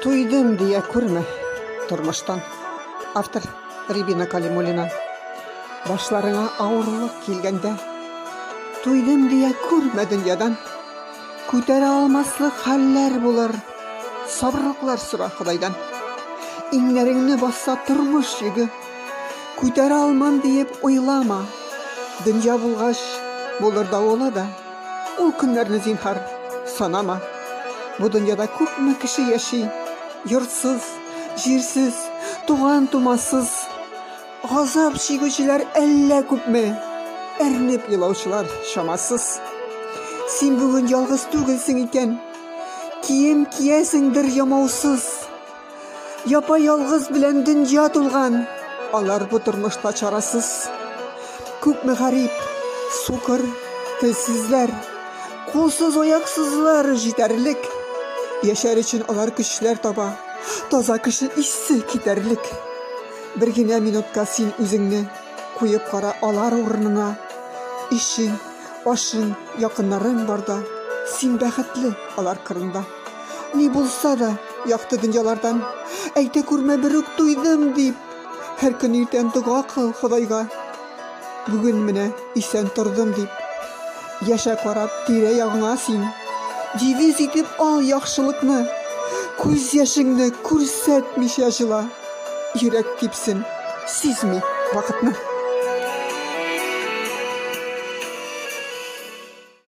Туйдым дия күрмә тормыштан. Автор Рябина Калимуллина. Башларыңа авырлык килгәндә, Туйдым дия күрмә дөньядан. Күтәрә алмаслык хәлләр булыр, Сабырлыклар сора Ходайдан. Иңнәреңне басса тормыш йөге, Күтәрә алмам диеп уйлама. Дөнья булгач, булыр давылы да. Ул көннәрне зинһар санама. Бу дөньяда күпме кеше яши, йортсыз, җирсез, туган-тумасыз. Газап чигүчеләр әллә күпме, әрнеп елаучылар чамасыз. Син бүген ялгыз түгелсең икән, кием киясеңдер ямаусыз. Япа-ялгыз белән дөнья тулган, алар бу тормышта чарасыз. Күпме гарип, сукыр, телсезләр, кулсыз-аяксызлар җитәрлек. Яшәр өчен алар көчләр таба, таза кеше исе китәрлек. Бер генә минутка син үзеңне куеп кара алар урынына. Ишең, ашың, якыннарың барда, син бәхетле алар кырында. Ни булса да, якты дөньялардан Әйтә күрмә берүк туйдым дип. Һәр көн иртән дога кыл Ходайга. Бүген менә исән тордым дип. Яшә карап тирә-ягыңа син. Девиз итеп ал яхшылыкны. Күз яшеңне күрсәтмичә җыла. Йөрәк типсен, сизми вакытны.